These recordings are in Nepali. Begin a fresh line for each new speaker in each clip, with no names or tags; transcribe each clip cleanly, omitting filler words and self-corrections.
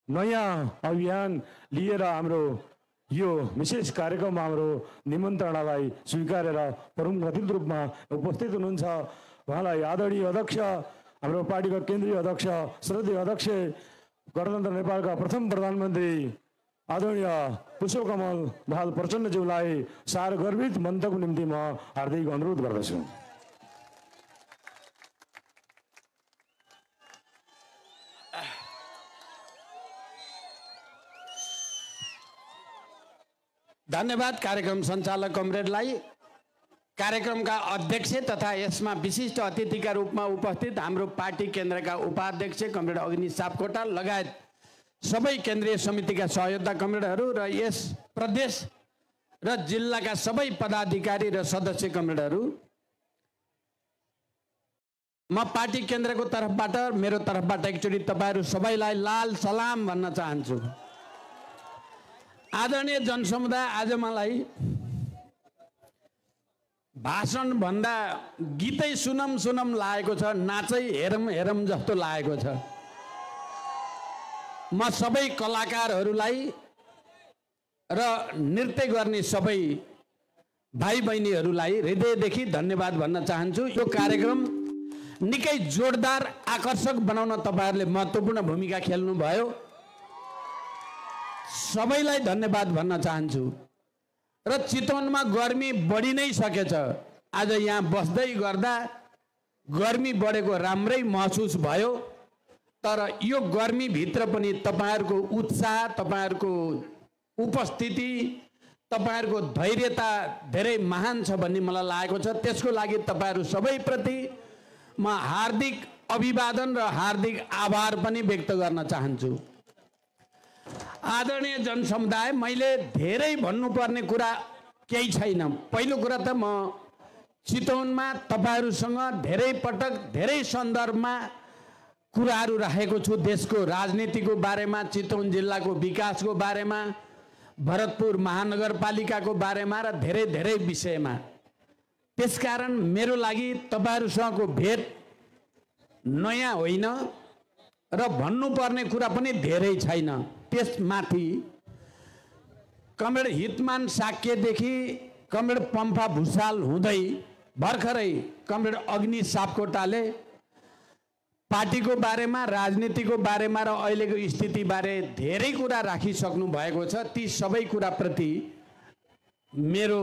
नयाँ अभियान लिएर हाम्रो यो विशेष कार्यक्रममा हाम्रो निमन्त्रणालाई स्वीकारेर प्रमुख अतिथि रूपमा उपस्थित हुनुहुन्छ। उहाँलाई आदरणीय अध्यक्ष, हाम्रो पार्टीका केन्द्रीय अध्यक्ष, श्रद्धेय अध्यक्ष, गणतन्त्र नेपालका प्रथम प्रधानमन्त्री आदरणीय पुष्पकमल दाहाल प्रचण्डज्यूलाई सारगर्भित मन्तव्यको निम्ति म हार्दिक अनुरोध गर्दछु।
धन्यवाद कार्यक्रम सञ्चालक कमरेडलाई। कार्यक्रमका अध्यक्ष तथा यसमा विशिष्ट अतिथिका रूपमा उपस्थित हाम्रो पार्टी केन्द्रका उपाध्यक्ष कमरेड अग्नि सापकोटा लगायत सबै केन्द्रीय समितिका सहयोद्धा कमरेडहरू र यस प्रदेश र जिल्लाका सबै पदाधिकारी र सदस्य कमरेडहरू, म पार्टी केन्द्रको तर्फबाट मेरो तर्फबाट एकचोटि तपाईहरू सबैलाई लाल सलाम भन्न चाहन्छु। आदरणीय जनसमुदाय, आज मलाई भाषण भन्दा गीतै सुनम सुनम लागेको छ, नाचै हेरम हेरम जस्तो लागेको छ। म सबै कलाकारहरूलाई र नृत्य गर्ने सबै भाइ बहिनीहरूलाई हृदयदेखि धन्यवाद भन्न चाहन्छु। यो कार्यक्रम निकै जोरदार आकर्षक बनाउन तपाईहरूले महत्त्वपूर्ण भूमिका खेल्नुभयो। सबैलाई धन्यवाद भन्न चाहन्छु। र चितवनमा गर्मी बढी नै सकेछ। आज यहाँ बस्दै गर्दा गर्मी बढेको राम्रै महसुस भयो। तर यो गर्मीभित्र पनि तपाईहरूको उत्साह, तपाईहरूको उपस्थिति, तपाईहरूको धैर्यता धेरै महान छ भन्ने मलाई लागेको छ। त्यसको लागि तपाईहरू सबैप्रति म हार्दिक अभिवादन र हार्दिक आभार पनि व्यक्त गर्न चाहन्छु। आदरणीय जनसमुदाय, मैले धेरै भन्नुपर्ने कुरा केही छैन। पहिलो कुरा त म चितवनमा तपाईहरूसँग धेरै पटक धेरै सन्दर्भमा कुराहरू राखेको छु। देशको राजनीतिको बारेमा, चितवन जिल्लाको विकासको बारेमा, भरतपुर महानगरपालिकाको बारेमा र धेरै धेरै विषयमा। त्यसकारण मेरो लागि तपाईहरूसँगको भेट नयाँ होइन र भन्नुपर्ने कुरा पनि धेरै छैन। त्यसमाथि कमरेड हितमान साक्यदेखि कमरेड पम्फा भुषाल हुँदै भर्खरै कमरेड अग्नि सापकोटाले पार्टीको बारेमा, राजनीतिको बारेमा र अहिलेको स्थितिबारे धेरै कुरा राखिसक्नु भएको छ। ती सबै कुराप्रति मेरो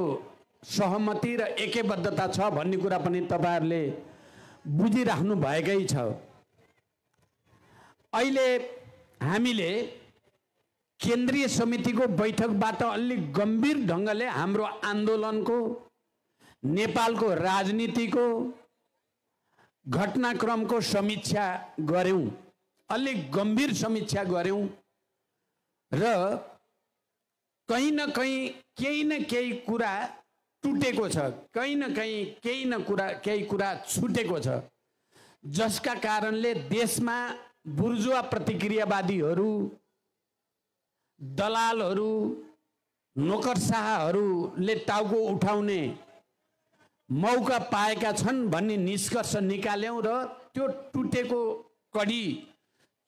सहमति र एकबद्धता छ भन्ने कुरा पनि तपाईहरूले बुझिराख्नु भएकै छ। अहिले हामीले केन्द्रीय समितिको बैठकबाट अलि गम्भीर ढङ्गले हाम्रो आन्दोलनको, नेपालको राजनीतिको घटनाक्रमको समीक्षा गर्यौं, अलि गम्भीर समीक्षा गर्यौं र कहीं न कहीं केही न केही कुरा टुटेको छ, कहीं न कहीं केही कुरा छुटेको छ, जसका कारणले देशमा बुर्जुवा प्रतिक्रियावादीहरू, दलालहरू, नोकरशाहहरूले टाउको उठाउने मौका पाएका छन् भन्ने निष्कर्ष निकाल्यौं र त्यो टुटेको कडी,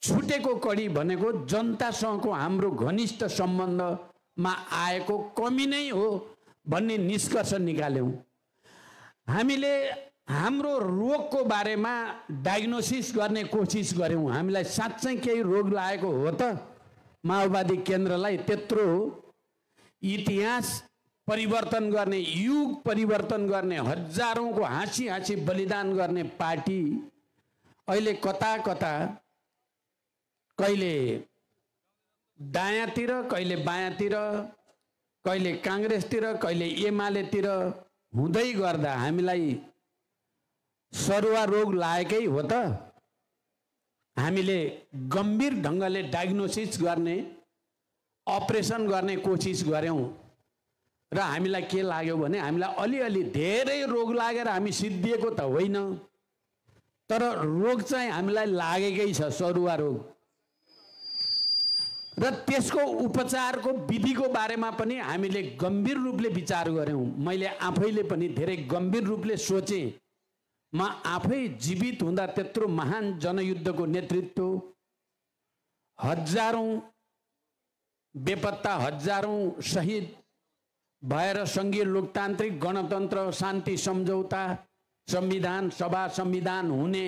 छुटेको कडी भनेको जनतासँगको हाम्रो घनिष्ठ सम्बन्धमा आएको कमी नै हो भन्ने निष्कर्ष निकाल्यौं। हामीले हाम्रो रोगको बारेमा डायग्नोसिस गर्ने कोसिस गर्यौं। हामीलाई साँच्चै केही रोग लागेको हो त? माओवादी केन्द्रलाई त्यत्रो इतिहास परिवर्तन गर्ने, युग परिवर्तन गर्ने, हजारौंको हाँसी हाँसी बलिदान गर्ने पार्टी अहिले कता कता कहिले दायाँतिर, कहिले बायाँतिर, कहिले कांग्रेसतिर, कहिले एमालेतिर हुँदै गर्दा हामीलाई सरुवा रोग लागेकै हो त? हामीले गम्भीर ढङ्गले डायग्नोसिस गर्ने, अपरेसन गर्ने कोसिस गर्यौं र हामीलाई के लाग्यो भने हामीलाई अलिअलि धेरै रोग लागेर हामी सिद्धिएको त होइन, तर रोग चाहिँ हामीलाई लागेकै छ, सरुवा रोग। र त्यसको उपचारको विधिको बारेमा पनि हामीले गम्भीर रूपले विचार गर्यौं। मैले आफैले पनि धेरै गम्भीर रूपले सोचेँ। म आफै जीवित हुँदा त्यत्रो महान जनयुद्धको नेतृत्व हजारौं बेपत्ता, हजारौं शहीद भएर सङ्घीय लोकतान्त्रिक गणतन्त्र शान्ति सम्झौता संविधान सभा संविधान हुने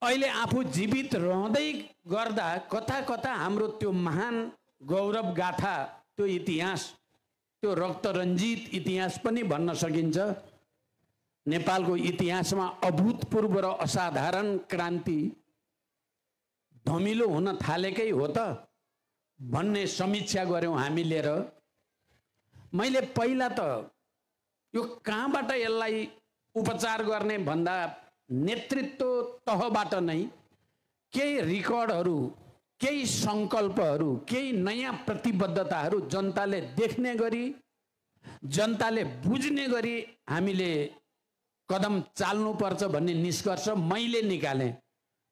अहिले आफू जीवित रहँदै गर्दा कता कता हाम्रो त्यो महान गौरव गाथा, त्यो इतिहास, त्यो रक्तरञ्जित इतिहास पनि भन्न सकिन्छ। नेपालको इतिहासमा अभूतपूर्व र असाधारण क्रान्ति धमिलो हुन थालेकै हो त भन्ने समीक्षा गर्यौं हामीले। र मैले पहिला त यो कहाँबाट यसलाई उपचार गर्ने भन्दा नेतृत्व तहबाट नै केही रिकर्डहरू, केही सङ्कल्पहरू, केही नयाँ प्रतिबद्धताहरू जनताले देख्ने गरी, जनताले बुझ्ने गरी हामीले कदम चाल्नुपर्छ भन्ने निष्कर्ष मैले निकालेँ।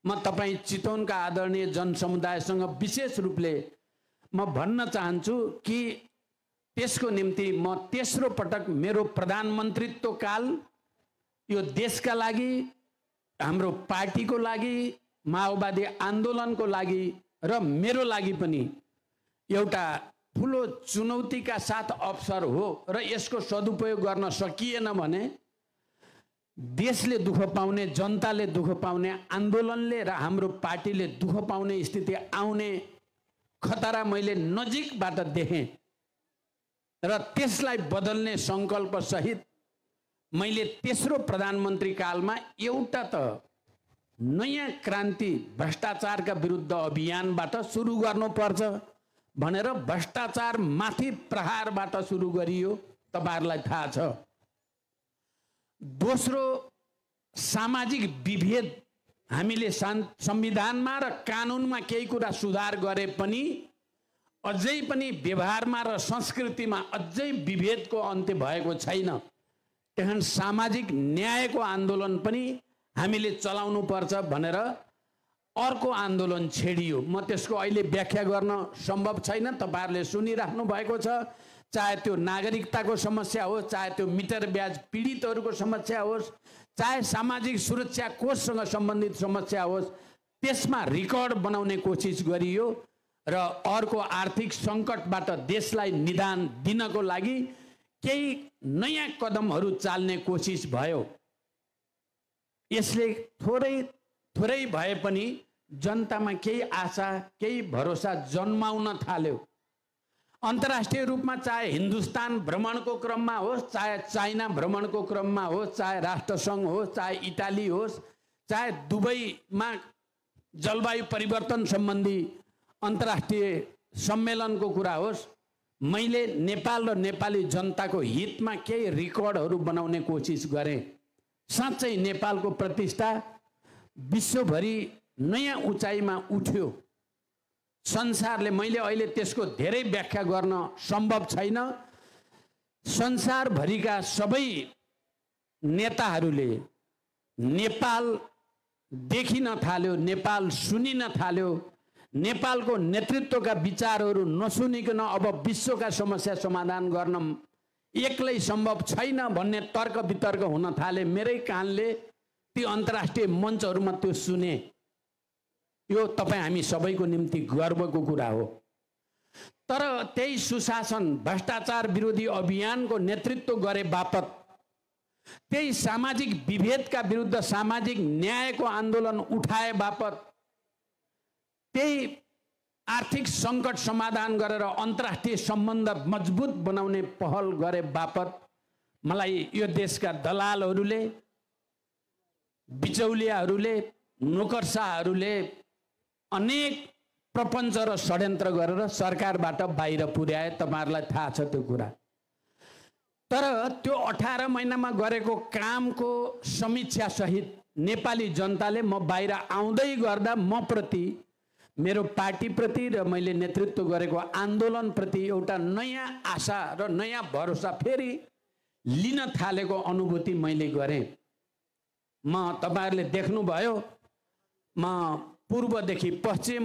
म तपाईँ चितवनका आदरणीय जनसमुदायसँग विशेष रूपले म भन्न चाहन्छु कि त्यसको निम्ति म तेस्रो पटक मेरो प्रधानमन्त्रीत्व काल यो देशका लागि, हाम्रो पार्टीको लागि, माओवादी आन्दोलनको लागि र मेरो लागि पनि एउटा ठुलो चुनौतीका साथ अवसर हो र यसको सदुपयोग गर्न सकिएन भने देशले दुःख पाउने, जनताले दुःख पाउने, आन्दोलनले र हाम्रो पार्टीले दुःख पाउने स्थिति आउने खतरा मैले नजिकबाट देखेँ र त्यसलाई बदल्ने सङ्कल्प सहित मैले तेस्रो प्रधानमन्त्री कालमा एउटा त नयाँ क्रान्ति भ्रष्टाचारका विरुद्ध अभियानबाट सुरु गर्नुपर्छ भनेर भ्रष्टाचार माथि प्रहारबाट सुरु गरियो, तपाईहरुलाई थाहा छ। दोस्रो, सामाजिक विभेद हामीले संविधानमा र कानुनमा केही कुरा सुधार गरे पनि अझै पनि व्यवहारमा र संस्कृतिमा अझै विभेदको अन्त्य भएको छैन। त्यहाँ सामाजिक न्यायको आन्दोलन पनि हामीले चलाउनु पर्छ भनेर अर्को आन्दोलन छेडियो। म त्यसको अहिले व्याख्या गर्न सम्भव छैन, तपाईहरुले सुनिराख्नु भएको छ। चाहे त्यो नागरिकताको समस्या होस्, चाहे त्यो मिटर ब्याज पीडितहरूको समस्या होस्, चाहे सामाजिक सुरक्षा कोषसँग सम्बन्धित समस्या होस्, त्यसमा रिकर्ड बनाउने कोसिस गरियो र अर्को आर्थिक सङ्कटबाट देशलाई निदान दिनको लागि केही नयाँ कदमहरू चाल्ने कोसिस भयो। यसले थोरै भए पनि जनतामा केही आशा, केही भरोसा जन्माउन थाल्यो। अन्तर्राष्ट्रिय रूपमा चाहे हिन्दुस्तान भ्रमणको क्रममा होस्, चाहे चाइना भ्रमणको क्रममा होस्, चाहे राष्ट्रसङ्घ होस्, चाहे इटाली होस्, चाहे दुबईमा जलवायु परिवर्तन सम्बन्धी अन्तर्राष्ट्रिय सम्मेलनको कुरा होस्, मैले नेपाल र नेपाली जनताको हितमा केही रिकर्डहरू बनाउने कोसिस गरेँ। साँच्चै नेपालको प्रतिष्ठा विश्वभरि नयाँ उचाइमा उठ्यो। संसारले, मैले अहिले त्यसको धेरै व्याख्या गर्न सम्भव छैन, संसारभरिका सबै नेताहरूले नेपाल देखिन थाल्यो, नेपाल सुनिन थाल्यो। नेपालको नेतृत्वका विचारहरू नसुनिकन अब विश्वका समस्या समाधान गर्न एक्लै सम्भव छैन भन्ने तर्क वितर्क हुन थाले। मेरै कानले ती अन्तर्राष्ट्रिय मञ्चहरूमा त्यो सुने। यो तपाईँ हामी सबैको निम्ति गर्वको कुरा हो। तर त्यही सुशासन, भ्रष्टाचार विरोधी अभियानको नेतृत्व गरे बापत, त्यही सामाजिक विभेदका विरुद्ध सामाजिक न्यायको आन्दोलन उठाए बापत, त्यही आर्थिक सङ्कट समाधान गरेर अन्तर्राष्ट्रिय सम्बन्ध मजबुत बनाउने पहल गरे बापत मलाई यो देशका दलालहरूले, बिचौलियाहरूले, नोकरशाहहरूले अनेक प्रपञ्च र षड्यन्त्र गरेर सरकारबाट बाहिर पुर्याए। तपाईहरुलाई थाहा छ त्यो कुरा। तर त्यो 18 महिनामा गरेको कामको समीक्षा सहित नेपाली जनताले म बाहिर आउँदै गर्दा म प्रति, मेरो पार्टीप्रति र मैले नेतृत्व गरेको आन्दोलनप्रति एउटा नयाँ आशा र नयाँ भरोसा फेरि लिन थालेको अनुभूति मैले गरेँ। म तपाईहरुले देख्नुभयो, म पूर्वदेखि पश्चिम,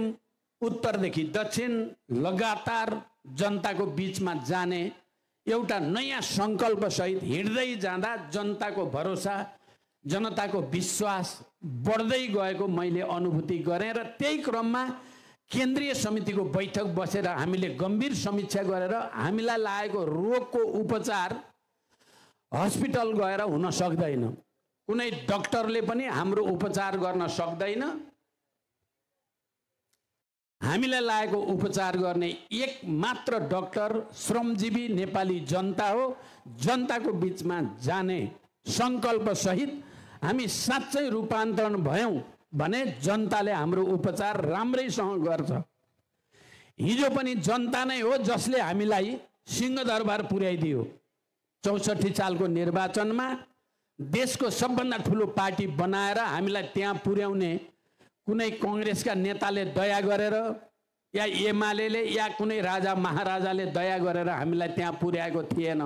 उत्तरदेखि दक्षिण लगातार जनताको बीचमा जाने एउटा नयाँ सङ्कल्प सहित हिँड्दै जाँदा जनताको भरोसा, जनताको विश्वास बढ्दै गएको मैले अनुभूति गरेँ र त्यही क्रममा केन्द्रीय समितिको बैठक बसेर हामीले गम्भीर समीक्षा गरेर हामीलाई लागेको रोगको उपचार हस्पिटल गएर हुन सक्दैन। कुनै डाक्टरले पनि हाम्रो उपचार गर्न सक्दैन। हामीलाई लागेको उपचार गर्ने एक मात्र डाक्टर श्रमजीवी नेपाली जनता हो। जनताको बीचमा जाने संकल्प सहित हामी साँच्चै रूपान्तरण भयौं भने जनताले हाम्रो उपचार राम्रैसँग गर्छ। हिजो पनि जनता नै हो जसले हामीलाई सिंहदरबार पुर्याइदियो। 64 सालको निर्वाचनमा देशको सबभन्दा ठुलो पार्टी बनाएर हामीलाई त्यहाँ पुर्याउने कुनै कांग्रेसका नेताले दया गरेर या एमालेले या कुनै राजा महाराजाले दया गरेर हामीलाई त्यहाँ पुर्याएको थिएन।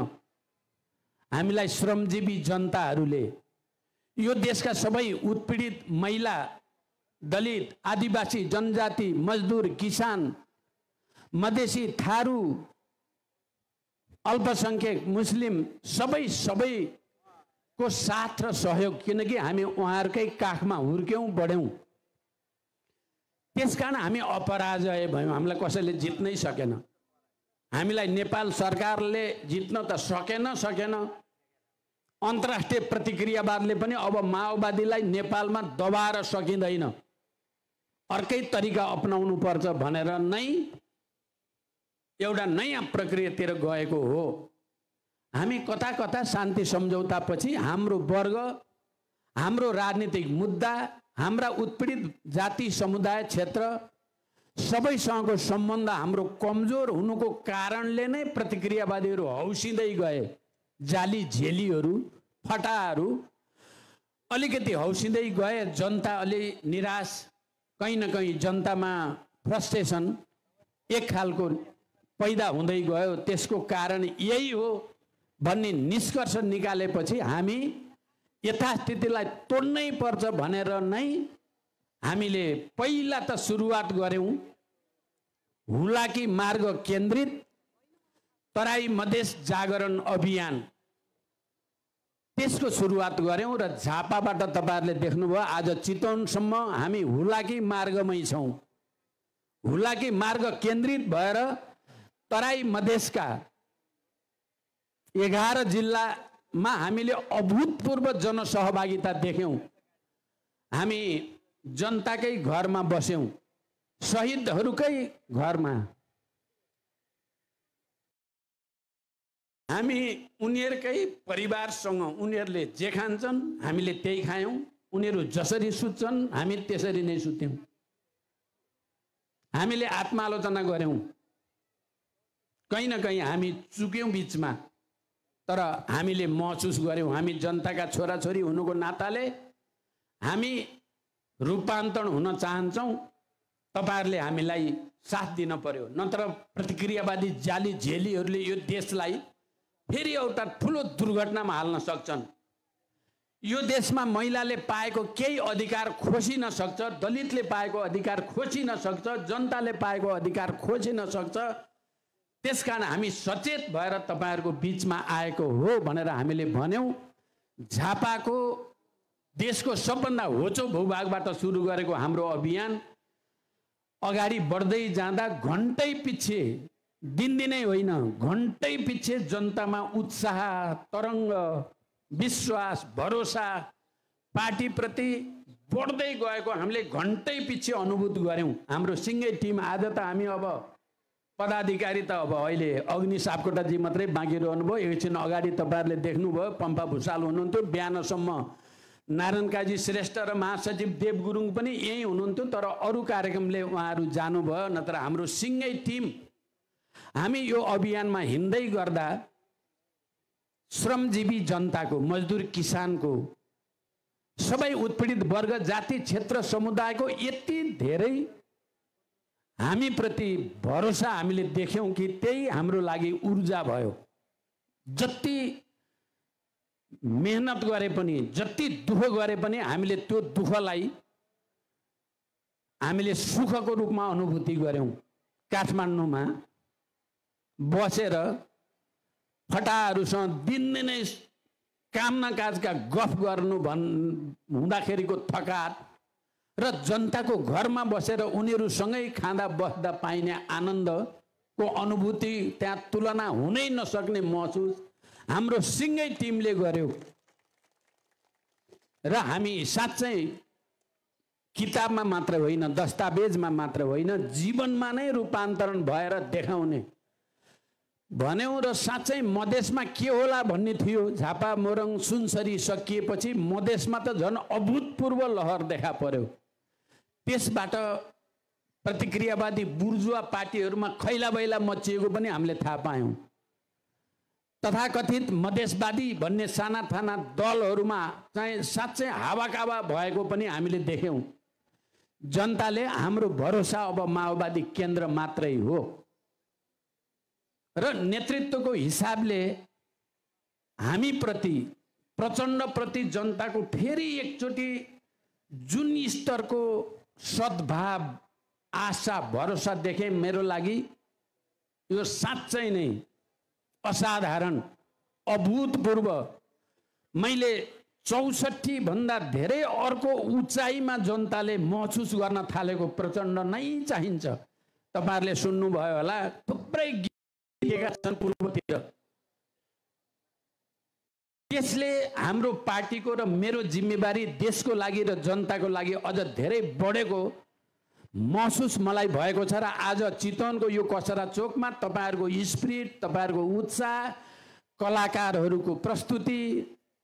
हामीलाई श्रमजीवी जनताहरूले, यो देशका सबै उत्पीडित महिला, दलित, आदिवासी, जनजाति, मजदुर, किसान, मधेसी, थारू, अल्पसंख्यक, मुस्लिम सबैको साथ र सहयोग, किनकि हामी उहाँहरूकै काखमा हुर्क्यौं बढ्यौं। त्यसकारण हामी अपराजय भयौं। हामीलाई कसैले जित्नै सकेन। हामीलाई नेपाल सरकारले जित्न त सकेन। अन्तर्राष्ट्रिय प्रतिक्रियावादले पनि अब माओवादीलाई नेपालमा दबाएर सकिँदैन, अर्कै तरिका अपनाउनु पर्छ भनेर नै एउटा नयाँ प्रक्रियातिर गएको हो। हामी कता कता शान्ति सम्झौतापछि हाम्रो वर्ग, हाम्रो राजनीतिक मुद्दा, हाम्रा उत्पीडित जाति, समुदाय, क्षेत्र सबैसँगको सम्बन्ध हाम्रो कमजोर हुनुको कारणले नै प्रतिक्रियावादीहरू हौसिँदै गए। जाली झेलीहरू, फटाहरू अलिकति हौसिँदै गए। जनता अलि निराश, कहीँ न कहीँ जनतामा फ्रस्ट्रेसन एक खालको पैदा हुँदै गयो। त्यसको कारण यही हो भन्ने निष्कर्ष निकालेपछि हामी यथास्थितिलाई तोड्नै पर्छ भनेर नै हामीले पहिला त सुरुवात गर्यौं हुलाकी मार्ग केन्द्रित तराई मधेस जागरण अभियान। त्यसको सुरुवात गर्यौं र झापाबाट तपाईहरुले देख्नुभयो आज चितवनसम्म हामी हुलाकी मार्गमै छौं। हुलाकी मार्ग केन्द्रित भएर तराई मधेसका 11 जिल्लामा हामीले अभूतपूर्व जनसहभागिता देख्यौं। हामी जनताकै घरमा बस्यौं, शहीदहरुकै घरमा। हामी उनीहरुकै परिवारसँग उनीहरुले जे खान्छन् हामीले त्यही खायौं, उनीहरु जसरी सुत्छन् हामी त्यसरी नै सुत्यौं। हामीले आत्मालोचना गर्यौं, कहीं न कहीं हामी चुक्यौं बीचमा, तर हामीले महसुस गर्यौं हामी जनताका छोराछोरी हुनुको नाताले हामी रूपान्तरण हुन चाहन्छौं। तपाईहरुले हामीलाई साथ दिन पर्यो, नत्र प्रतिक्रियावादी जाली झेलीहरुले यो देशलाई फेरि एउटा ठूलो दुर्घटनामा हाल्न सक्छन्। यो देशमा महिलाले पाएको केही अधिकार खोसिन सक्छ, दलितले पाएको अधिकार खोसिन सक्छ, जनताले पाएको अधिकार खोसिन सक्छ। त्यसकारण हामी सचेत भएर तपाईहरुको बीचमा आएको हो भनेर हामीले भन्यौं। झापाको देशको सबभन्दा होचो भूभागबाट सुरु गरेको हाम्रो अभियान अगाडि बढ्दै जाँदा घण्टै पछि, दिनदिनै होइन घण्टै पछि जनतामा उत्साह, तरंग, विश्वास, भरोसा पार्टीप्रति बढ्दै गएको हामीले घण्टै पछि अनुभूत गर्यौं। हाम्रो सिंगै टिम आज त हामी अब पदाधिकारी त अब अहिले अग्नि सापकोटाजी मात्रै बाँकी रहनुभयो। एकछिन अगाडि तपाईहरुले देख्नुभयो पम्पा भुसाल हुनुहुन्थ्यो, बिहानसम्म नारायण काजी श्रेष्ठ र महासचिव देव गुरुङ पनि यही हुनुहुन्थ्यो, तर अरु कार्यक्रमले उहाँहरु जानुभयो। नत्र हाम्रो सिंगै टिम हामी यो अभियानमा हिँड्दै गर्दा श्रमजीवी जनताको, मजदुर किसानको, सबै उत्पीडित वर्ग, जाति, क्षेत्र, समुदायको यति धेरै हामी प्रति भरोसा हामीले देख्यौं कि त्यही हाम्रो लागि ऊर्जा भयो। जति मेहनत गरे पनि, जति दुःख गरे पनि हामीले त्यो दुःखलाई हामीले सुखको रूपमा अनुभूति गर्यौं। काठमाडौँमा बसेर फटाहरूसँग दिनदिनै काम न काजका गफ गर्नु हुँदाखेरिको थकात र जनताको घरमा बसेर उनीहरूसँगै खाँदा बस्दा पाइने आनन्दको अनुभूति त्यहाँ तुलना हुनै नसक्ने महसुस हाम्रो सिङ्गै टिमले गर्यो। र हामी साँच्चै किताबमा मात्र होइन, दस्तावेजमा मात्र होइन, जीवनमा नै रूपान्तरण भएर देखाउने भन्यौँ। र साँच्चै मधेसमा के होला भन्ने थियो। झापा मोरङ सुनसरी सकिएपछि मधेसमा त झन् अभूतपूर्व लहर देखा पर्यो। त्यसबाट प्रतिक्रियावादी बुर्जुवा पार्टीहरूमा खैला बैला मचिएको पनि हामीले थाहा पायौँ। तथाकथित मधेसवादी भन्ने साना थाना दलहरूमा चाहिँ साँच्चै हावाकावा भएको पनि हामीले देख्यौँ। जनताले हाम्रो भरोसा अब माओवादी केन्द्र मात्रै हो र नेतृत्वको हिसाबले हामीप्रति प्रचण्डप्रति जनताको फेरि एकचोटि जुन स्तरको सद्भाव आशा भरोसा देखेँ, मेरो लागि यो साँच्चै नै असाधारण अभूतपूर्व। मैले 64 भन्दा धेरै अर्को उचाइमा जनताले महसुस गर्न थालेको प्रचण्ड नै चाहिन्छ। तपाईहरुले सुन्नुभयो होला, थुप्रै गीतका छन् पूर्वतिर। त्यसले हाम्रो पार्टीको र मेरो जिम्मेवारी देशको लागि र जनताको लागि अझ धेरै बढेको महसुस मलाई भएको छ। र आज चितवनको यो कसरा चोकमा तपाईहरुको स्पिरिट, तपाईहरुको उत्साह, कलाकारहरूको प्रस्तुति,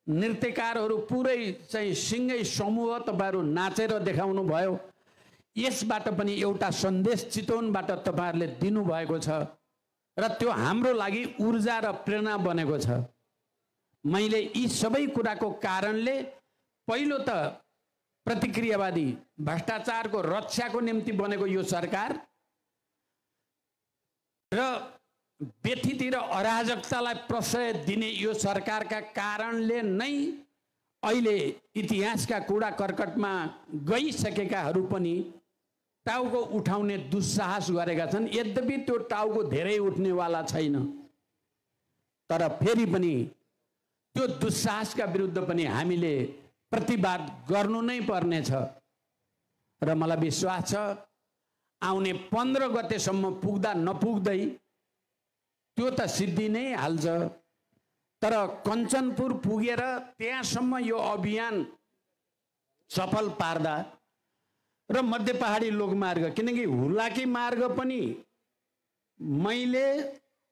नृत्यकारहरू पुरै चाहिँ सिंगै समूह तपाईहरु नाचेर देखाउनु भयो। यसबाट पनि एउटा सन्देश चितवनबाट तपाईहरुले दिनु भएको छ र त्यो हाम्रो लागि ऊर्जा र प्रेरणा बनेको छ। मैले यी सबै कुराको कारणले पहिलो त प्रतिक्रियावादी भ्रष्टाचारको रक्षाको निम्ति बनेको यो सरकार र व्यथिति र अराजकतालाई प्रश्रय दिने यो सरकारका कारणले नै अहिले इतिहासका कूडा कर्कटमा गइसकेकाहरू पनि टाउको उठाउने दुस्साहस गरेका छन्। यद्यपि त्यो टाउको धेरै उठ्नेवाला छैन, तर फेरि पनि त्यो दुस्साहसका विरुद्ध पनि हामीले प्रतिवाद गर्नु नै पर्नेछ। र मलाई विश्वास छ आउने 15 गतेसम्म पुग्दा नपुग्दै त्यो त सिद्धि नै हाल्छ। तर कञ्चनपुर पुगेर त्यहाँसम्म यो अभियान सफल पार्दा र मध्य पहाडी लोकमार्ग, किनकि हुलाकी मार्ग पनि मैले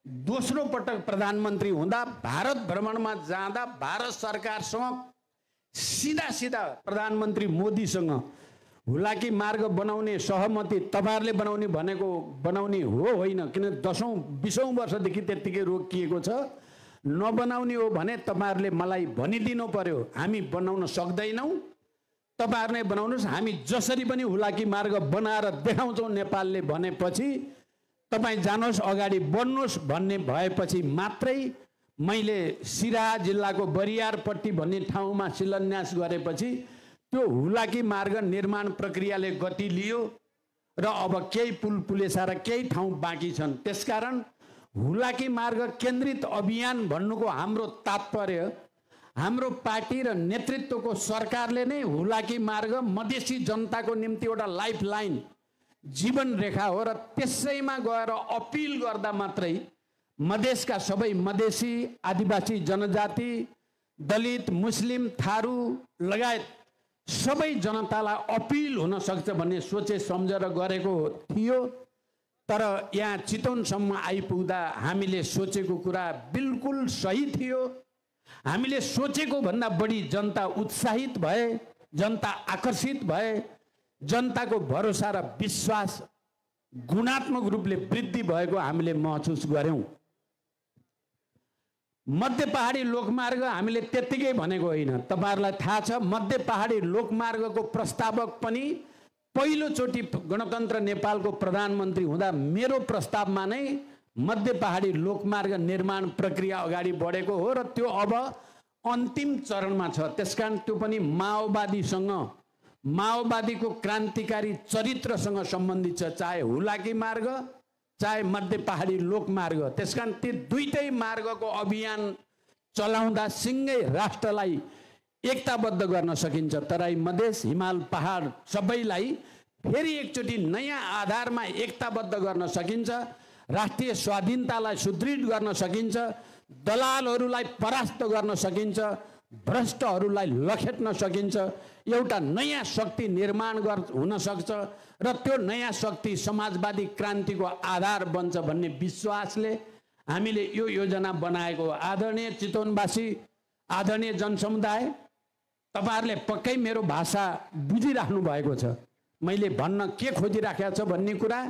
दोस्रो पटक प्रधानमन्त्री हुँदा भारत भ्रमणमा जाँदा भारत सरकारसँग सीधा प्रधानमन्त्री मोदीसँग हुलाकी मार्ग बनाउने सहमति तपाईहरुले बनाउने भनेको बनाउने हो होइन, किन 10औं-20औं वर्षदेखि त्यतिकै रोकिएको छ। नबनाउने हो भने तपाईहरुले मलाई भनिदिनु पर्यो, हामी बनाउन सक्दैनौं, तपाईहरुले बनाउनुस्, हामी जसरी पनि हुलाकी मार्ग बनाएर देखाउँछौं नेपालले भनेपछि तपाई जानुहोस् अगाडि बढ्नुहोस् भन्ने भएपछि मात्रै मैले सिराहा जिल्लाको बरियारपट्टी भन्ने ठाउँमा शिलान्यास गरेपछि त्यो हुलाकी मार्ग निर्माण प्रक्रियाले गति लियो र अब केही पुल पुलेसा र केही ठाउँ बाँकी छन्। त्यसकारण हुलाकी मार्ग केन्द्रित अभियान भन्नुको हाम्रो तात्पर्य हाम्रो पार्टी र नेतृत्वको सरकारले नै हुलाकी मार्ग मधेसी जनताको निम्ति एउटा लाइफलाइन जीवन रेखा हो र त्यसैमा गएर अपिल गर्दा मात्रै मधेसका सबै मधेसी, आदिवासी जनजाति, दलित, मुस्लिम, थारू लगायत सबै जनतालाई अपिल हुन सक्छ भन्ने सोचे सम्झेर गरेको थियो। तर यहाँ चितवनसम्म आइपुग्दा हामीले सोचेको कुरा बिल्कुल सही थियो। हामीले सोचेको भन्दा बढी जनता उत्साहित भए, जनता आकर्षित भए, जनताको भरोसा र विश्वास गुणात्मक रूपले वृद्धि भएको हामीले महसुस गर्यौं। मध्य पहाडी लोकमार्ग हामीले त्यतिकै भनेको होइन, तपाईहरुलाई थाहा छ मध्य पहाडी लोकमार्गको प्रस्तावक पनि पहिलोचोटि गणतन्त्र नेपालको प्रधानमन्त्री हुँदा मेरो प्रस्तावमा नै मध्य पहाडी लोकमार्ग निर्माण प्रक्रिया अगाडि बढेको हो र त्यो अब अन्तिम चरणमा छ। त्यसकारण त्यो पनि माओवादीसँग, माओवादीको क्रान्तिकारी चरित्रसँग सम्बन्धित छ, चाहे हुलाकी मार्ग चाहे मध्य पहाडी लोकमार्ग। त्यसकारण ती दुईटै मार्गको अभियान चलाउँदा सिंगै राष्ट्रलाई एकताबद्ध गर्न सकिन्छ। तराई मधेस हिमाल पहाड सबैलाई फेरि एकचोटि नयाँ आधारमा एकताबद्ध गर्न सकिन्छ। राष्ट्रिय स्वाधीनतालाई सुदृढ गर्न सकिन्छ। दलालहरूलाई परास्त गर्न सकिन्छ। भ्रष्टहरूलाई लखेट्न सकिन्छ। एउटा नयाँ शक्ति निर्माण हुन सक्छ र त्यो नयाँ शक्ति समाजवादी क्रान्तिको आधार बन्छ भन्ने विश्वासले हामीले यो योजना बनाएको। आदरणीय चितवनवासी, आदरणीय जनसमुदाय, तपाईहरुले पक्कै मेरो भाषा बुझिराख्नु भएको छ। मैले भन्न के खोजिराखेको छ भन्ने कुरा,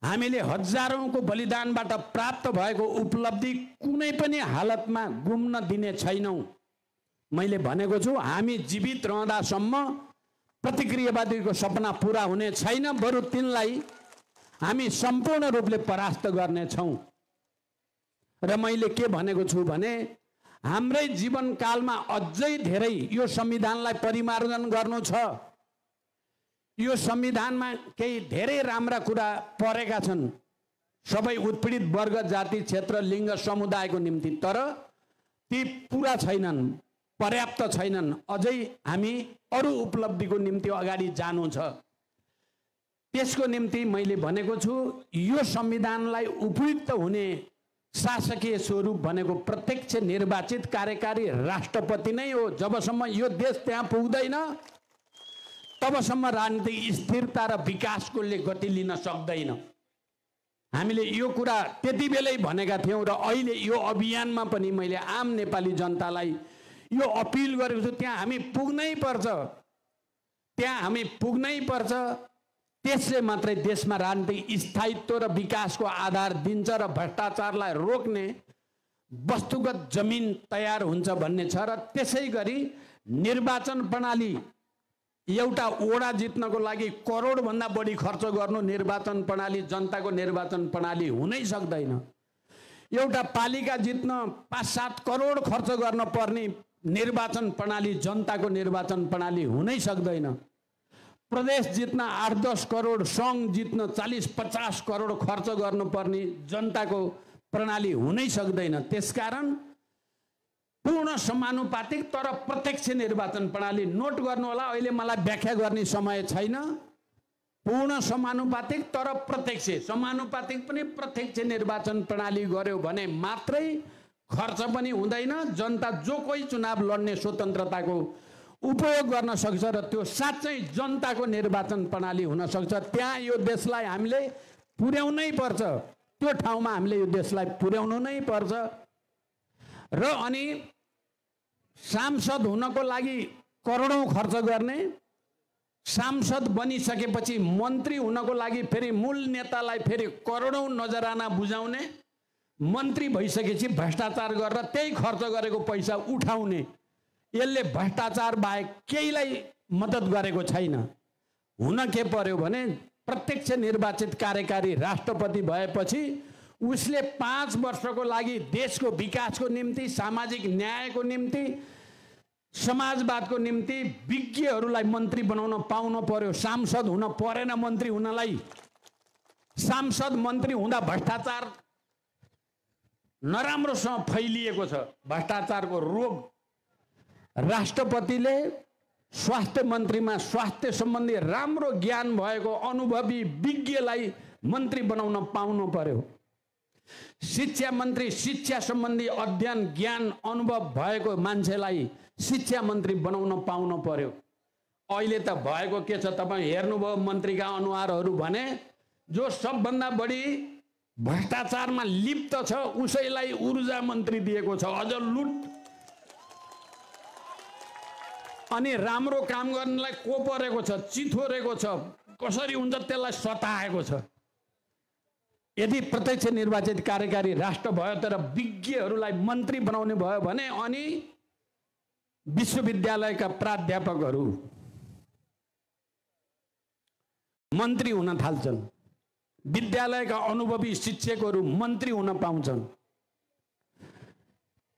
हामीले हजारौंको बलिदानबाट प्राप्त भएको उपलब्धि कुनै पनि हालतमा गुम्न दिने छैनौं। मैले भनेको छु, हामी जीवित रहँदासम्म प्रतिक्रियावादीको सपना पूरा हुने छैन, बरु तिनलाई हामी सम्पूर्ण रूपले परास्त गर्नेछौं। र मैले के भनेको छु भने, हाम्रै जीवनकालमा अझै धेरै यो संविधानलाई परिमार्जन गर्नु छ। यो संविधानमा केही धेरै राम्रा कुरा परेका छन् सबै उत्पीडित वर्ग, जाति, क्षेत्र, लिङ्ग, समुदायको निम्ति, तर ती पूरा छैनन्, पर्याप्त छैनन्। अझै हामी अरू उपलब्धिको निम्ति अगाडि जानु छ। त्यसको निम्ति मैले भनेको छु, यो संविधानलाई उपयुक्त हुने शासकीय स्वरूप भनेको प्रत्यक्ष निर्वाचित कार्यकारी राष्ट्रपति नै हो। जबसम्म यो देश त्यहाँ पुग्दैन तबसम्म राजनीतिक स्थिरता र विकासको गति लिन सक्दैन। हामीले यो कुरा त्यति बेलै भनेका थियौं र अहिले यो अभियानमा पनि मैले आम नेपाली जनतालाई यो अपिल गरेको छु, त्यहाँ हामी पुग्नै पर्छ। त्यहाँ हामी पुग्नै पर्छ। त्यसले मात्रै देशमा राजनीतिक स्थायित्व र विकासको आधार दिन्छ र भ्रष्टाचारलाई रोक्ने वस्तुगत जमिन तयार हुन्छ भन्ने छ। र त्यसै गरी निर्वाचन प्रणाली, एउटा ओडा जित्नको लागि करोड भन्दा बढी खर्च गर्नु निर्वाचन प्रणाली, जनताको निर्वाचन प्रणाली हुनै सक्दैन। एउटा पालिका जित्न 5-7 करोड खर्च गर्न पर्ने निर्वाचन प्रणाली, जनताको निर्वाचन प्रणाली हुनै सक्दैन। प्रदेश जित्न 8-10 करोड, सङ्घ जित्न 40-50 करोड खर्च गर्नुपर्ने जनताको प्रणाली हुनै सक्दैन। त्यसकारण पूर्ण समानुपातिक तर प्रत्यक्ष निर्वाचन प्रणाली, नोट गर्नु होला, अहिले मलाई व्याख्या गर्ने समय छैन। पूर्ण समानुपातिक तर प्रत्यक्ष, समानुपातिक पनि प्रत्यक्ष निर्वाचन प्रणाली गर्यो भने मात्रै खर्च पनि हुँदैन, जनता जो कोही चुनाव लड्ने स्वतन्त्रताको उपयोग गर्न सक्छ र त्यो साँच्चै जनताको निर्वाचन प्रणाली हुन सक्छ। त्यहाँ यो देशलाई हामीले पुर्याउनै पर्छ। त्यो ठाउँमा हामीले यो देशलाई पुर्याउनु नै पर्छ। र अनि सांसद हुनको लागि करोडौं खर्च गर्ने, सांसद बनिसकेपछि मन्त्री हुनको लागि फेरि मूल नेतालाई फेरि करोडौं नजराना बुझाउने, मन्त्री भइसकेपछि भ्रष्टाचार गरेर त्यही खर्च गरेको पैसा उठाउने, यसले भ्रष्टाचार बाहेक केहीलाई मद्दत गरेको छैन। हुन के पर्यो भने, प्रत्यक्ष निर्वाचित कार्यकारी राष्ट्रपति भएपछि उसले 5 वर्षको लागि देशको विकासको निम्ति, सामाजिक न्यायको निम्ति, समाजवादको निम्ति विज्ञहरूलाई मन्त्री बनाउन पाउनु पर्यो। सांसद हुन परेन मन्त्री हुनलाई। सांसद मन्त्री हुँदा भ्रष्टाचार नराम्रोसँग फैलिएको छ, भ्रष्टाचारको रोग। राष्ट्रपतिले स्वास्थ्य मन्त्रीमा स्वास्थ्य सम्बन्धी राम्रो ज्ञान भएको अनुभवी विज्ञलाई मन्त्री बनाउन पाउनु पर्यो। शिक्षा मन्त्री शिक्षा सम्बन्धी अध्ययन, ज्ञान, अनुभव भएको मान्छेलाई शिक्षा मन्त्री बनाउन पाउनु पर्यो। अहिले त भएको के छ, तपाईँ हेर्नुभयो मन्त्रीका अनुहारहरू भने, जो सबभन्दा बढी भ्रष्टाचारमा लिप्त छ उसैलाई ऊर्जा मन्त्री दिएको छ, अझ लुट। अनि राम्रो काम गर्नलाई को परेको छ, चिथोरेको छ, कसरी हुन्छ त्यसलाई सताएको छ। यदि प्रत्यक्ष निर्वाचित कार्यकारी राष्ट्र भयो तर विज्ञहरूलाई मन्त्री बनाउने भयो भने, अनि विश्वविद्यालयका प्राध्यापकहरू मन्त्री हुन थाल्छन्, विद्यालयका अनुभवी शिक्षकहरू मन्त्री हुन पाउँछन्,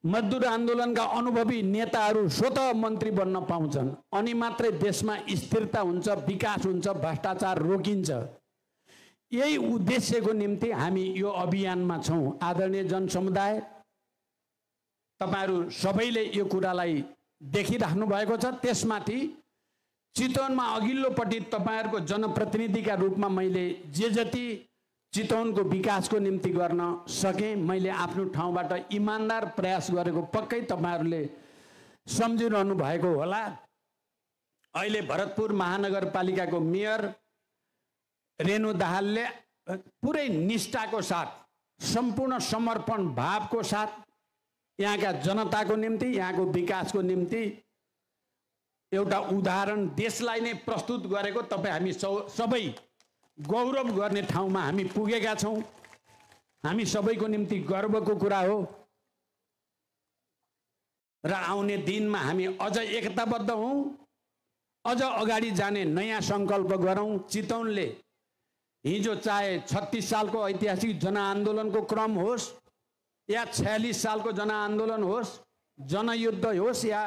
मजदुर आन्दोलनका अनुभवी नेताहरू स्वतः मन्त्री बन्न पाउँछन्। अनि मात्रै देशमा स्थिरता हुन्छ, विकास हुन्छ, भ्रष्टाचार रोकिन्छ। यही उद्देश्यको निम्ति हामी यो अभियानमा छौं। आदरणीय जनसमुदाय, तपाईहरू सबैले यो कुरालाई देखिराख्नु भएको छ। त्यसमाथि चितवनमा अघिल्लोपट्टि तपाईँहरूको जनप्रतिनिधिका रूपमा मैले जे जति चितवनको विकासको निम्ति गर्न सकेँ मैले आफ्नो ठाउँबाट इमान्दार प्रयास गरेको पक्कै तपाईँहरूले सम्झिरहनु भएको होला। अहिले भरतपुर महानगरपालिकाको मेयर रेणु दाहालले पुरै निष्ठाको साथ सम्पूर्ण समर्पण भावको साथ यहाँका जनताको निम्ति यहाँको विकासको निम्ति एउटा उदाहरण देशलाई नै प्रस्तुत गरेको तपाईँ हामी सबै गौरव गर्ने ठाउँमा हामी पुगेका छौँ। हामी सबैको निम्ति गर्वको कुरा हो र आउने दिनमा हामी अझ एकताबद्ध हौँ, अझ अगाडि जाने नयाँ सङ्कल्प गरौँ। चितवनले हिजो चाहे 36 सालको ऐतिहासिक जनआन्दोलनको क्रम होस् या 46 सालको जनआन्दोलन होस्, जनयुद्ध होस् या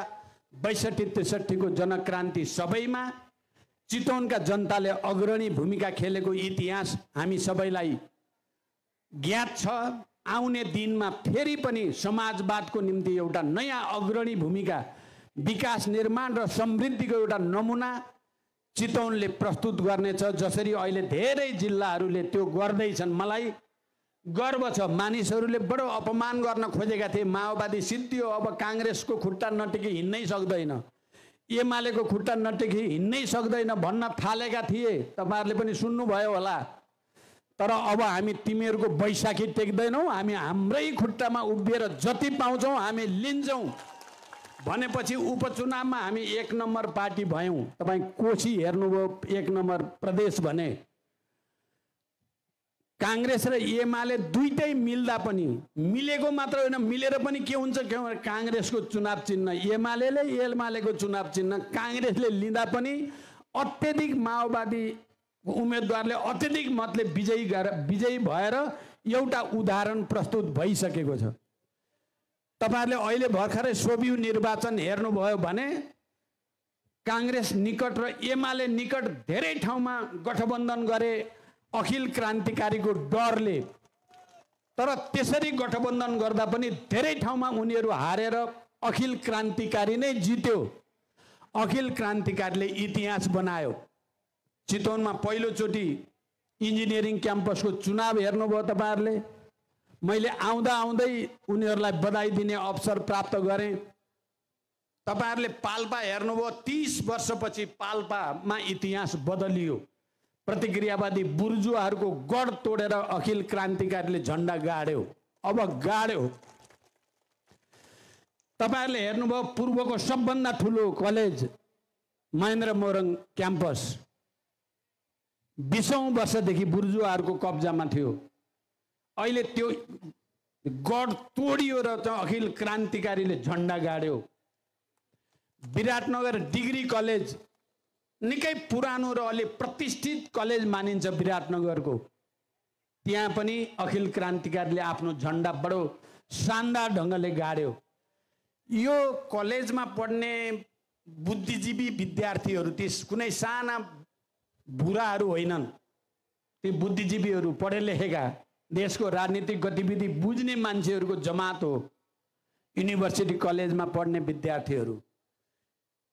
62-63 को जनक्रान्ति, सबैमा चितवनका जनताले अग्रणी भूमिका खेलेको इतिहास हामी सबैलाई ज्ञात छ। आउने दिनमा फेरि पनि समाजवादको निम्ति एउटा नयाँ अग्रणी भूमिका, विकास निर्माण र समृद्धिको एउटा नमुना चितवनले प्रस्तुत गर्नेछ। जसरी अहिले धेरै जिल्लाहरूले त्यो गर्दैछन्, मलाई गर्व छ। मानिसहरूले बडो अपमान गर्न खोजेका थिए, माओवादी सिद्धियो अब काङ्ग्रेसको खुट्टा नटेकी हिँड्नै सक्दैन, एमालेको खुट्टा नटेकी हिँड्नै सक्दैन भन्न थालेका थिए। तपाईँहरूले पनि सुन्नुभयो होला। तर अब हामी तिमीहरूको बैशाखी टेक्दैनौँ, हामी हाम्रै खुट्टामा उभिएर जति पाउँछौँ हामी लिन्छौँ भनेपछि उपचुनावमा हामी 1 नम्बर पार्टी भयौँ। तपाईँ कोशी हेर्नुभयो, 1 नम्बर प्रदेश भने। काङ्ग्रेस र एमाले दुईटै मिल्दा पनि, मिलेको मात्र होइन मिलेर पनि के हुन्छ, काङ्ग्रेसको चुनाव चिन्ह एमालेको चुनाव चिन्ह काङ्ग्रेसले लिँदा पनि अत्यधिक माओवादी उम्मेदवारले अत्यधिक मतले विजयी भएर एउटा उदाहरण प्रस्तुत भइसकेको छ। तपाईँहरूले अहिले भर्खरै सोभियु निर्वाचन हेर्नुभयो भने काङ्ग्रेस निकट र एमाले निकट धेरै ठाउँमा गठबन्धन गरे अखिल क्रान्तिकारीको डरले। तर त्यसरी गठबन्धन गर्दा पनि धेरै ठाउँमा उनीहरू हारेर अखिल क्रान्तिकारी नै जित्यो। अखिल क्रान्तिकारीले इतिहास बनायो। चितवनमा पहिलोचोटि इन्जिनियरिङ क्याम्पसको चुनाव हेर्नुभयो तपाईँहरूले। मैले आउँदै उनीहरूलाई बधाई दिने अवसर प्राप्त गरेँ। तपाईँहरूले पाल्पा हेर्नुभयो, 30 वर्षपछि पाल्पामा इतिहास बदलियो। प्रतिक्रियावादी बुर्जुवाहरूको गढ तोडेर अखिल क्रान्तिकारीले झन्डा गाड्यो। अब गाड्यो। तपाईँहरूले हेर्नुभयो पूर्वको सबभन्दा ठुलो कलेज महेन्द्र मोरङ क्याम्पस 20औं वर्षदेखि बुर्जुवाहरूको कब्जामा थियो। अहिले त्यो गढ तोडियो र अखिल क्रान्तिकारीले झन्डा गाड्यो। विराटनगर डिग्री कलेज निकै पुरानो र अलि प्रतिष्ठित कलेज मानिन्छ विराटनगरको, त्यहाँ पनि अखिल क्रान्तिकारीले आफ्नो झन्डा बडो शानदार ढङ्गले गाड्यो। यो कलेजमा पढ्ने बुद्धिजीवी विद्यार्थीहरू ती कुनै साना बुढाहरू होइनन्, ती बुद्धिजीवीहरू पढे लेखेका देशको राजनीतिक गतिविधि बुझ्ने मान्छेहरूको जमात हो। युनिभर्सिटी कलेजमा पढ्ने विद्यार्थीहरू,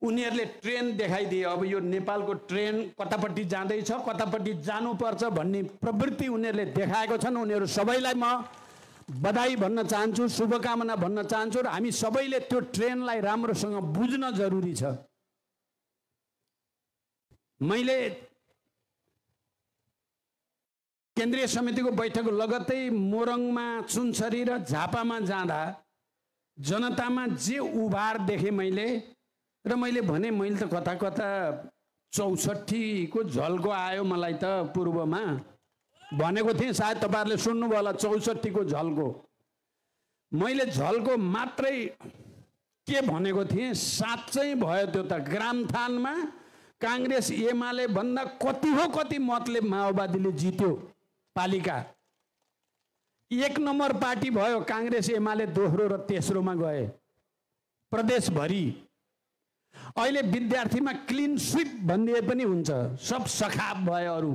उनीहरूले ट्रेन देखाइदिए। अब यो नेपालको ट्रेन कतापट्टि जाँदैछ, कतापट्टि जानुपर्छ भन्ने प्रवृत्ति उनीहरूले देखाएको छन्। उनीहरू सबैलाई म बधाई भन्न चाहन्छु, शुभकामना भन्न चाहन्छु र हामी सबैले त्यो ट्रेनलाई राम्रोसँग बुझ्न जरुरी छ। मैले केन्द्रीय समितिको बैठक लगत्तै मोरङमा, सुनसरी र झापामा जाँदा जनतामा जे उभार देखेँ मैले, र मैले भने मैले त कता कता 64 को झल्को आयो मलाई त पूर्वमा भनेको थिएँ। सायद तपाईँहरूले सुन्नुभयो होला 64 को झल्को। मैले झल्को मात्रै के भनेको थिएँ, साँच्चै भयो त्यो त। ग्रामथानमा काङ्ग्रेस एमाले भन्दा कति मतले माओवादीले जित्यो पालिका। 1 नम्बर पार्टी भयो काङ्ग्रेस एमाले, दोस्रो र तेस्रोमा गए प्रदेशभरि। अहिले विद्यार्थीमा क्लिन स्विप भनिदिए पनि हुन्छ, सब सखाप भयो। अरू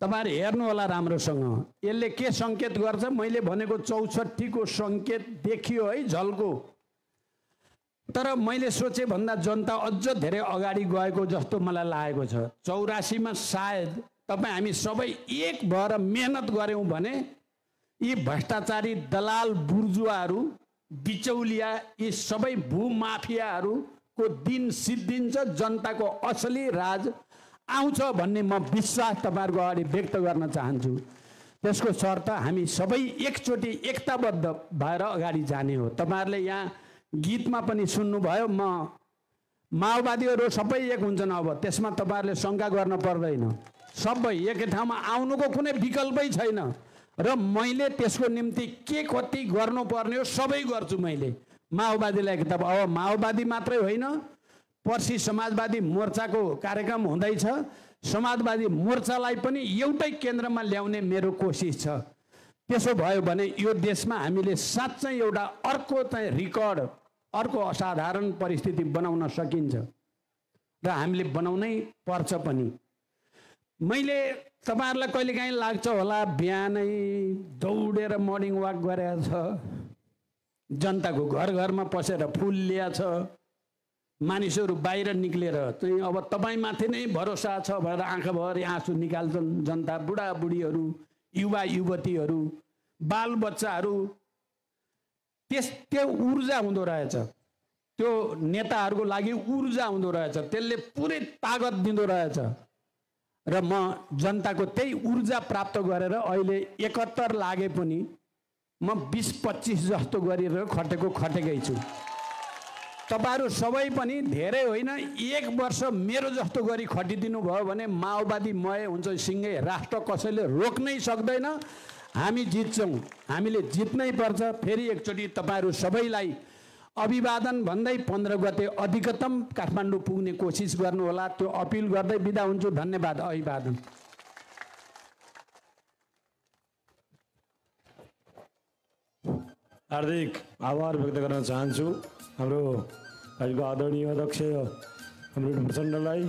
तपाईँहरू हेर्नु होला राम्रोसँग, यसले के सङ्केत गर्छ। मैले भनेको 64 को सङ्केत देखियो है झल्को। तर मैले सोचे भन्दा जनता अझ धेरै अगाडि गएको जस्तो मलाई लागेको छ। 84 मा सायद तपाईँ हामी सबै एक भएर मेहनत गऱ्यौँ भने यी भ्रष्टाचारी दलाल बुर्जुवाहरू, बिचौलिया, यी सबै भूमाफियाहरूको दिन सिद्धिन्छ, जनताको असली राज आउँछ भन्ने म विश्वास तपाईँहरूको अगाडि व्यक्त गर्न चाहन्छु। त्यसको शर्त हामी सबै एकचोटि एकताबद्ध भएर अगाडि जाने हो। तपाईँहरूले यहाँ गीतमा पनि सुन्नुभयो, म माओवादीहरू सबै एक हुन्छन्। अब त्यसमा तपाईँहरूले शङ्का गर्न पर्दैन, सबै एकै ठाउँमा आउनुको कुनै विकल्पै छैन। र मैले त्यसको निम्ति के कति गर्नुपर्ने हो सबै गर्छु। मैले माओवादीलाई किताब, अब माओवादी मात्रै होइन, पर्सि समाजवादी मोर्चाको कार्यक्रम हुँदैछ, समाजवादी मोर्चालाई पनि एउटै केन्द्रमा ल्याउने मेरो कोसिस छ। त्यसो भयो भने यो देशमा हामीले साँच्चै एउटा अर्को चाहिँ रिकर्ड, अर्को असाधारण परिस्थिति बनाउन सकिन्छ र हामीले बनाउनै पर्छ पनि। मैले तपाईँहरूलाई कहिलेकाहीँ लाग्छ होला बिहानै दौडेर मर्निङ वाक गरेको छ, जनताको घर घरमा पसेर फुल ल्याएको छ, मानिसहरू बाहिर निक्लेर चाहिँ अब तपाईँमाथि नै भरोसा छ भनेर आँखाभरि आँसु निकाल्छन् जनता, बुढाबुढीहरू, युवा युवतीहरू, बालबच्चाहरू। त्यो ऊर्जा हुँदो रहेछ, त्यो नेताहरूको लागि ऊर्जा हुँदो रहेछ, त्यसले पुरै तागत दिँदो रहेछ। र म जनताको त्यही ऊर्जा प्राप्त गरेर अहिले 71 लागे पनि म 20-25 जस्तो गरेर खटेकै छु। तपाईँहरू सबै पनि धेरै होइन, 1 वर्ष मेरो जस्तो गरी खटिदिनु भयो भने माओवादी मय हुन्छ, सिँगै राष्ट्र कसैले रोक्नै सक्दैन। हामी जित्छौँ, हामीले जित्नै पर्छ। फेरि एकचोटि तपाईँहरू सबैलाई अभिवादन भन्दै 15 गते अधिकतम काठमाडौँ पुग्ने कोसिस गर्नुहोला, त्यो अपिल गर्दै बिदा हुन्छु। धन्यवाद। अभिवादन।
हार्दिक आभार व्यक्त गर्न चाहन्छु हाम्रो आजको आदरणीय अध्यक्ष हाम्रो प्रचण्डलाई।